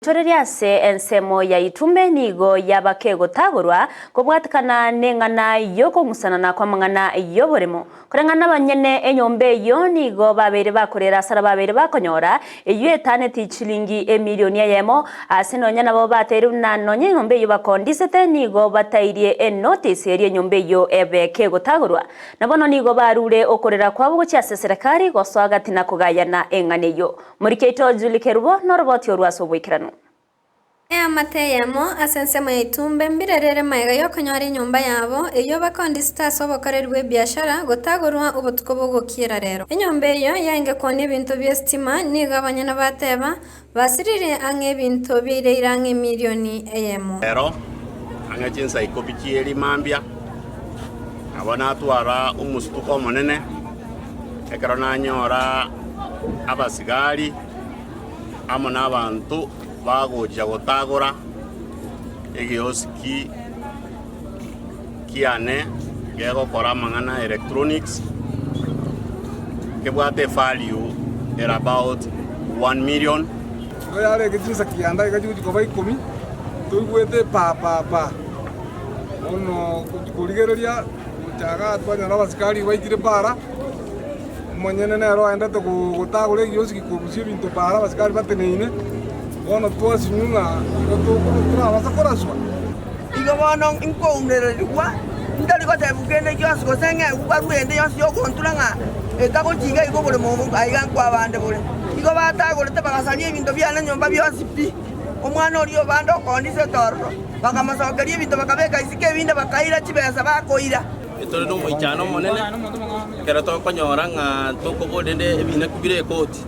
Toreria ase ensemo ya Itumbe nigo yaba kegotagorwa kobwatekana neng'ana y'okong'usanana kw'amang'ana y'oboremo. Koreng'ana nabanyene enyomba eyio nigo babeire bakorera asara babeire bakonyora eyio etaneti chilingi emilioni eyemo ase nonya nabo bateire buna nonya enyomba eyio bakondisete nigo batairie enotice eria enyomba eyio ebe kegotagorwa. Na bono nigo barure okorera kwabo gochia ase eserekari gosoa gati na kogayana eng'ana eyio. Morikeito Julie Kerubo noroboti orwo ase oboikeranu. Eamate eyemo ase ensemo ya Itumbe mbirerere magega y'okonyora enyomba yabo eyio bakondisete ase obokoreri bw'ebiashara gotagorwa obotuko bogokiera rero. Enyomba eyio yaenge koonia ebinto bi'esitima nigo abanyene bateba basiririe ang'e ebinto biaireire ang'e emilioni eyemo. Rero ang'e chinsa ikomi chi'eeri mambia, nabo natwara omosutuko omonene, ekero nanyora abasigari amo nabanto bagochia gotagora egeosiki kiane gegokora amang'ana electronics, kebwate evalue ere about one million. Igo yarenge chinsa kianda iga chigochia koba ikomi, toigwete pa pa pa. Bono gochia korigereria gocha igaa twanyora abasikari baikire para, omonyene nere oendete gotagora egiosiki korusia ebinto para abasikari bateneine, bono twasinywa ng'a igo torabasa koraswa. Igo bono nkounererigwa, ntari gotebigwa kende gionsi, gose ng'egwe barua ende yonsi y'ogontura ng'a etagochiga iga oboremo obo aiga nkwabande bore. Igo batagorete bagasaria ebinto biane nyomba bionsi pi. Omwana oria obande okondisa etororo, bakamosokeria ebinto bakabeka isiko ebinde bakaira chibesa bakoira. Tore nomoichano omonene ekero tokonyora ng'a tokoboria rende ebina bire ekoti,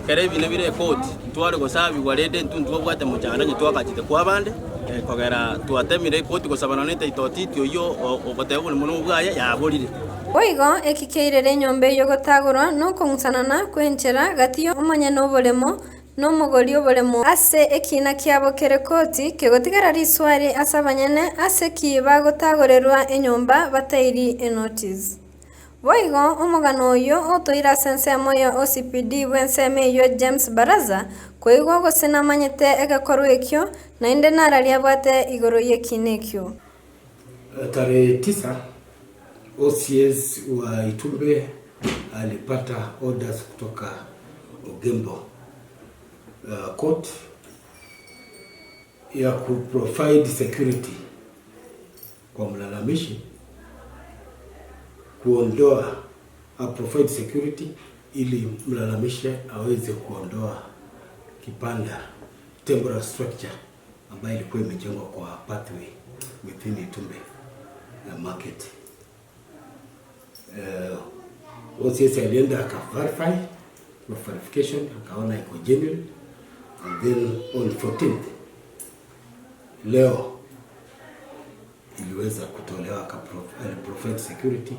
ekero ebina bire ekoti, ntware gosabigwa rende intwe ntwabwate mochando onye twagachete kwabande, kogera twatemire ekoti gosaba nonya ne title deed oyio ogoteba oboremo nobwaye yaborire. Boigo eki keirere enyomba eyio gotagorwa nokong'usanana kw'enchera gati y'omonyene oboremo Nomogori oboremo ase ekiina kiabo kere koti, kegotigara riswari ase abanyene ase ki bagotagorerwa enyomba batairi enotice. Boigo omogano oyio otoire ase ensemo ya OCPD bw'ensemo eyio James Baraza koigwa gose namanyete egekorwa ekio naende nararia abwate igoro y'ekiina ekio. Tarehe tisa OCS wa Itumbe alipata orders kutoka Ogembo court ya ku provide security kwa mlalamishi kuondoa a provide security ili mlalamishi aweze kuondoa kibanda temporary structure ambayo ilikuwa imejengwa kwa pathway within Itumbe market. OCS alienda aka verify kwa verification akaona iko genuine and then on 14th leo iliweza kutolewa aka provide security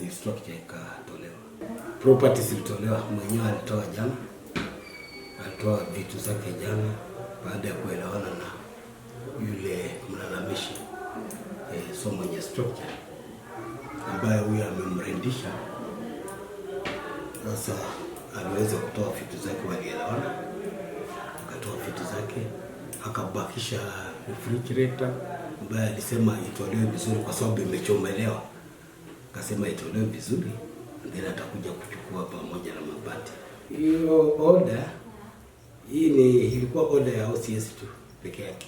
ni structure ikatolewa. Properties zilitolewa, mwenyewe alitoa jana, alitoa vitu zake jana baada ya kuelewana na yule mlalamishi eh, so mwenye structure ambaye huyo amemrendisha. Sasa aliweza kutoa vitu zake, walielewana, akatoa vitu zake, akabakisha refrigerator ambaye alisema itolewe vizuri kwa sababu imechomelewa, akasema itolewe vizuri then atakuja kuchukua pamoja na mabati. Hiyo order hii ni ilikuwa order ya OCS tu peke yake.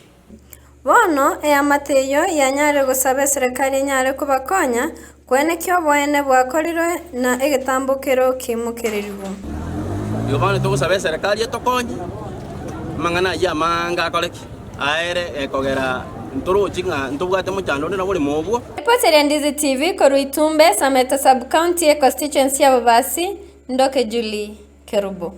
Bono eamate eyio yanyare gosaba eserekari enyare kobakonya koenekia oboene bwakorirwe na egetambokero keimokererigwe. Igo bono togosaba eserekari etokonye, amang'ana ayio amange akore ki? Aere ekogera ntorochi ng'a ntobwate mochando onde naborimo obwo. Ripoti eria Ndizi TV korwa Itumbe, Sameta Sub-County, econstituency ya Bobasi, Ndoke Julie Kerubo.